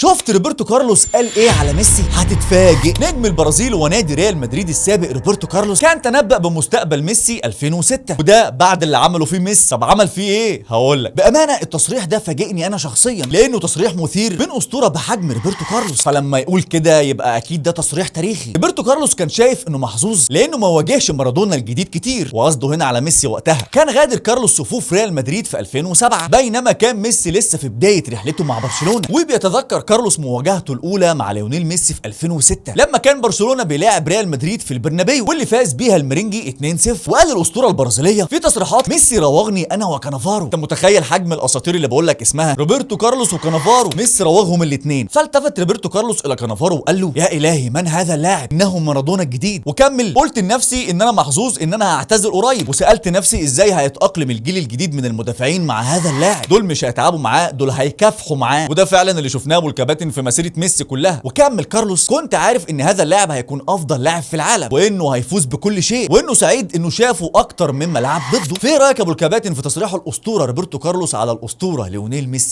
شفت روبرتو كارلوس قال ايه على ميسي؟ هتتفاجئ. نجم البرازيل ونادي ريال مدريد السابق روبرتو كارلوس كان تنبأ بمستقبل ميسي 2006، وده بعد اللي عمله فيه ميسي. طب عمل فيه ايه؟ هقول لك. بامانه التصريح ده فاجئني انا شخصيا، لانه تصريح مثير من اسطورة بحجم روبرتو كارلوس، فلما يقول كده يبقى اكيد ده تصريح تاريخي. روبرتو كارلوس كان شايف انه محظوظ لانه ما واجهش مارادونا الجديد كتير، وقصده هنا على ميسي وقتها. كان غادر كارلوس صفوف ريال مدريد في 2007، بينما كان ميسي لسه في بداية رحلته مع برشلونة. وبيتذكر كارلوس مواجهته الاولى مع ليونيل ميسي في 2006 لما كان برشلونة بيلاعب ريال مدريد في البرنابيو، واللي فاز بيها المرنجي 2-0. وقال الاسطورة البرازيليه في تصريحات: ميسي راوغني انا وكانافارو. انت متخيل حجم الاساطير اللي بقول لك اسمها؟ روبرتو كارلوس وكانافارو، ميسي راوغهم الاثنين. فالتفت روبرتو كارلوس الى كانافارو وقال له: يا الهي، من هذا اللاعب؟ انه مارادونا الجديد. وكمل: قلت لنفسي ان انا محظوظ ان انا هعتزل قريب، وسالت نفسي ازاي هيتاقلم الجيل الجديد من المدافعين مع هذا اللاعب، دول مش هيتعبوا معاه، دول هيكافحوا معاه. وده فعلا اللي شفناه ابو الكباتن في مسيره ميسي كلها. وكمل كارلوس: كنت عارف ان هذا اللاعب هيكون افضل لاعب في العالم، وانه هيفوز بكل شيء، وانه سعيد انه شافه اكتر مما لعب ضده. في رايك ابو الكباتن في تصريح الاسطورة روبرتو كارلوس على الاسطورة ليونيل ميسي؟